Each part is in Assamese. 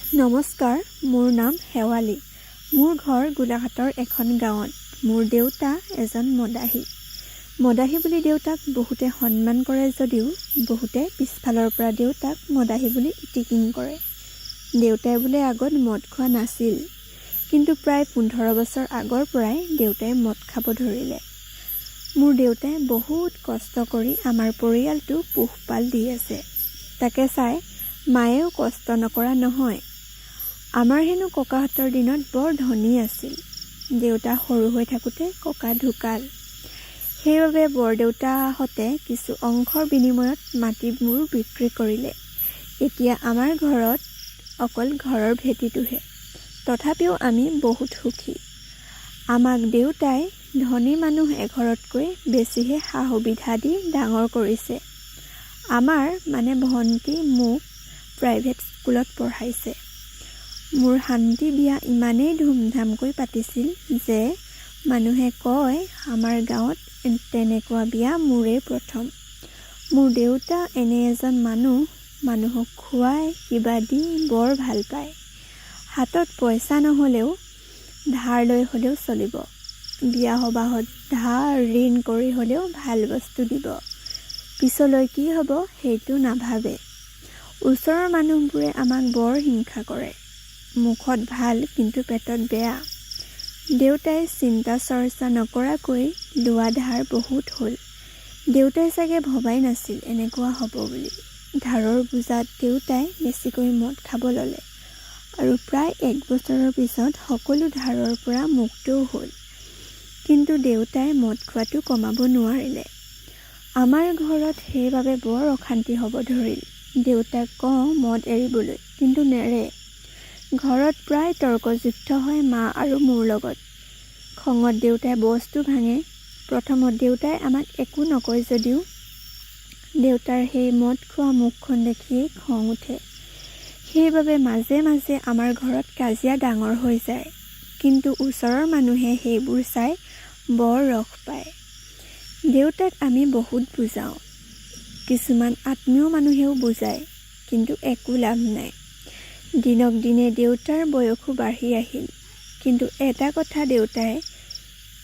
নমস্কাৰ, মোৰ নাম শেৱালী। মোৰ ঘৰ গোলাঘাটৰ এখন গাঁৱত। মোৰ দেউতা এজন মদাহী। মদাহী বুলি দেউতাক বহুতে সন্মান কৰে যদিও বহুতে পিছফালৰ পৰা দেউতাক মদাহী বুলি ইতিকিং কৰে। দেউতাই বোলে আগত মদ খোৱা নাছিল, কিন্তু প্ৰায় 15 বছৰ আগৰ পৰাই দেউতাই মদ খাব ধৰিলে। মোৰ দেউতাই বহুত কষ্ট কৰি আমাৰ পৰিয়ালটো পোহপাল দি আছে। তাকে চাই মায়েও কষ্ট নকৰা নহয়। আমাৰ হেনো ককাহঁতৰ দিনত বৰ ধনী আছিল। দেউতা সৰু হৈ থাকোঁতে ককা ঢুকাল। সেইবাবে বৰদেউতাহঁতে কিছু অংশৰ বিনিময়ত মাটিবোৰ বিক্ৰী কৰিলে। এতিয়া আমাৰ ঘৰত অকল ঘৰৰ ভেটিটোহে। তথাপিও আমি বহুত সুখী। আমাক দেউতাই ধনী মানুহ এঘৰতকৈ বেছিহে সা সুবিধা দি ডাঙৰ কৰিছে। আমাৰ মানে ভণ্টি, মোক প্ৰাইভেট স্কুলত পঢ়াইছে। মোৰ শান্তি বিয়া ইমানেই ধুমধামকৈ পাতিছিল যে মানুহে কয়, আমাৰ গাঁৱত তেনেকুৱা বিয়া মোৰেই প্ৰথম। মোৰ দেউতা এনে এজন মানুহ, মানুহক খুৱাই কিবা দি বৰ ভাল পায়। হাতত পইচা নহ'লেও ধাৰ লৈ হ'লেও চলিব। বিয়া সবাহত ধাৰ ঋণ কৰি হ'লেও ভাল বস্তু দিব। পিছলৈ কি হ'ব সেইটো নাভাবে। ওচৰৰ মানুহবোৰে আমাক বৰ হিংসা কৰে। মুখত ভাল, কিন্তু পেটত বেয়া। দেউতাই চিন্তা চৰ্চা নকৰাকৈ লোৱা ধাৰ বহুত হ'ল। দেউতাই চাগে ভবাই নাছিল এনেকুৱা হ'ব বুলি। ধাৰৰ বোজাত দেউতাই বেছিকৈ মদ খাব ল'লে আৰু প্ৰায় এক বছৰৰ পিছত সকলো ধাৰৰ পৰা মুক্তও হ'ল। কিন্তু দেউতাই মদ খোৱাটো কমাব নোৱাৰিলে। আমাৰ ঘৰত সেইবাবে বৰ অশান্তি হ'ব ধৰিল। দেউতাক কওঁ মদ এৰিবলৈ, কিন্তু নেৰে। ঘৰত প্ৰায় তৰ্কযুদ্ধ হয় মা আৰু মোৰ লগত। খঙত দেউতাই বস্তু ভাঙে। প্ৰথমত দেউতাই আমাক একো নকয় যদিও দেউতাৰ সেই মদ খোৱা মুখখন দেখিয়েই খং উঠে। সেইবাবে মাজে মাজে আমাৰ ঘৰত কাজিয়া ডাঙৰ হৈ যায়। কিন্তু ওচৰৰ মানুহে সেইবোৰ চাই বৰ ৰস পায়। দেউতাক আমি বহুত বুজাওঁ। কিছুমান আত্মীয় মানুহেও বুজায়, কিন্তু একো লাভ নাই। দিনক দিনে দেউতাৰ বয়সো বাঢ়ি আহিল। কিন্তু এটা কথা, দেউতাই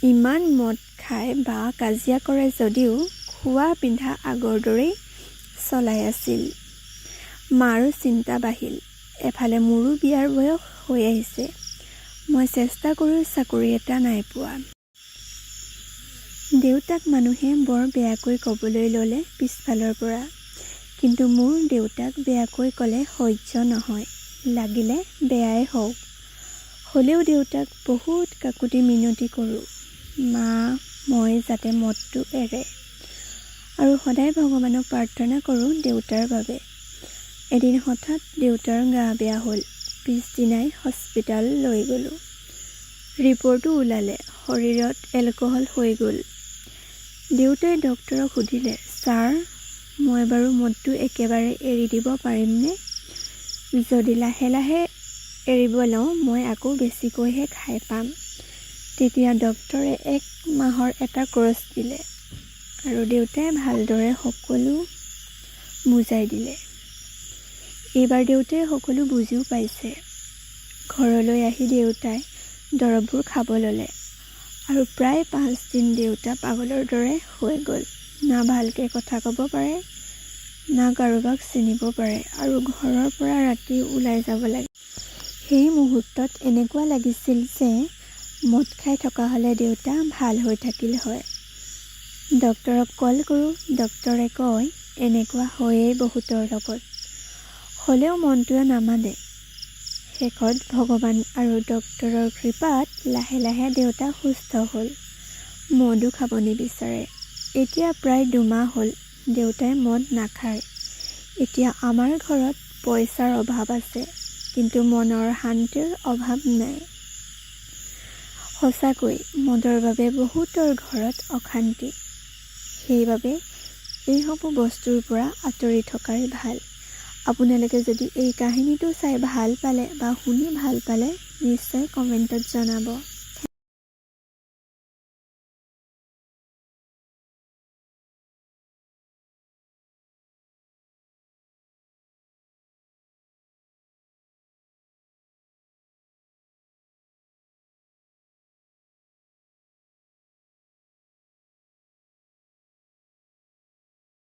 ইমান মদ খায় বা কাজিয়া কৰে যদিও খোৱা পিন্ধা আগৰ দৰেই চলাই আছিল। মাৰো চিন্তা বাঢ়িল। এফালে মোৰো বিয়াৰ বয়স হৈ আহিছে। মই চেষ্টা কৰিও চাকৰি এটা নাই পোৱা। দেউতাক মানুহে বৰ বেয়াকৈ ক'বলৈ ল'লে পিছফালৰ পৰা। কিন্তু মোৰ দেউতাক বেয়াকৈ ক'লে সহ্য নহয়, লাগিলে বেয়াই হওক। হ'লেও দেউতাক বহুত কাকুতি মিনতি কৰোঁ মা মই, যাতে মদটো এৰে। আৰু সদায় ভগৱানক প্ৰাৰ্থনা কৰোঁ দেউতাৰ বাবে। এদিন হঠাৎ দেউতাৰ গা বেয়া হ'ল। পিছদিনাই হস্পিতাল লৈ গ'লোঁ। ৰিপৰ্টো ওলালে, শৰীৰত এলকহল হৈ গ'ল। দেউতাই ডক্তৰক সুধিলে, "ছাৰ, মই বাৰু মদটো একেবাৰে এৰি দিব পাৰিমনে? যদি লাহে লাহে এৰিব লওঁ, মই আকৌ বেছিকৈহে খাই পাম।" তেতিয়া ডক্তৰে এক মাহৰ এটা কৰ্চ দিলে আৰু দেউতাই ভালদৰে সকলো বুজাই দিলে। এইবাৰ দেউতাই সকলো বুজিও পাইছে। ঘৰলৈ আহি দেউতাই দৰৱবোৰ খাব ল'লে আৰু প্ৰায় 5 দিন দেউতা পাগলৰ দৰে হৈ গ'ল। না ভালকৈ কথা ক'ব পাৰে, না কাৰোবাক চিনিব পাৰে আৰু ঘৰৰ পৰা ৰাতি ওলাই যাব লাগে। সেই মুহূৰ্তত এনেকুৱা লাগিছিল যে মদ খাই থকা হ'লে দেউতা ভাল হৈ থাকিল হয়। ডক্তৰক কল কৰোঁ। ডক্তৰে কয়, এনেকুৱা হয়েই বহুতৰ লগত। হ'লেও মনটোৱে নামানে। শেষত ভগৱান আৰু ডক্তৰৰ কৃপাত লাহে লাহে দেউতা সুস্থ হ'ল। মদো খাব নিবিচাৰে। এতিয়া প্ৰায় 2 মাহ হ'ল দেউতাই মদ নাখায়। এতিয়া আমাৰ ঘৰত পইচাৰ অভাৱ আছে, কিন্তু মনৰ শান্তিৰ অভাৱ নাই। সঁচাকৈ মদৰ বাবে বহুতৰ ঘৰত অশান্তি। সেইবাবে এইসমূহ বস্তুৰ পৰা আঁতৰি থকাই ভাল। আপোনালোকে যদি এই কাহিনীটো চাই ভাল পালে বা শুনি ভাল পালে, নিশ্চয় কমেণ্টত জনাব।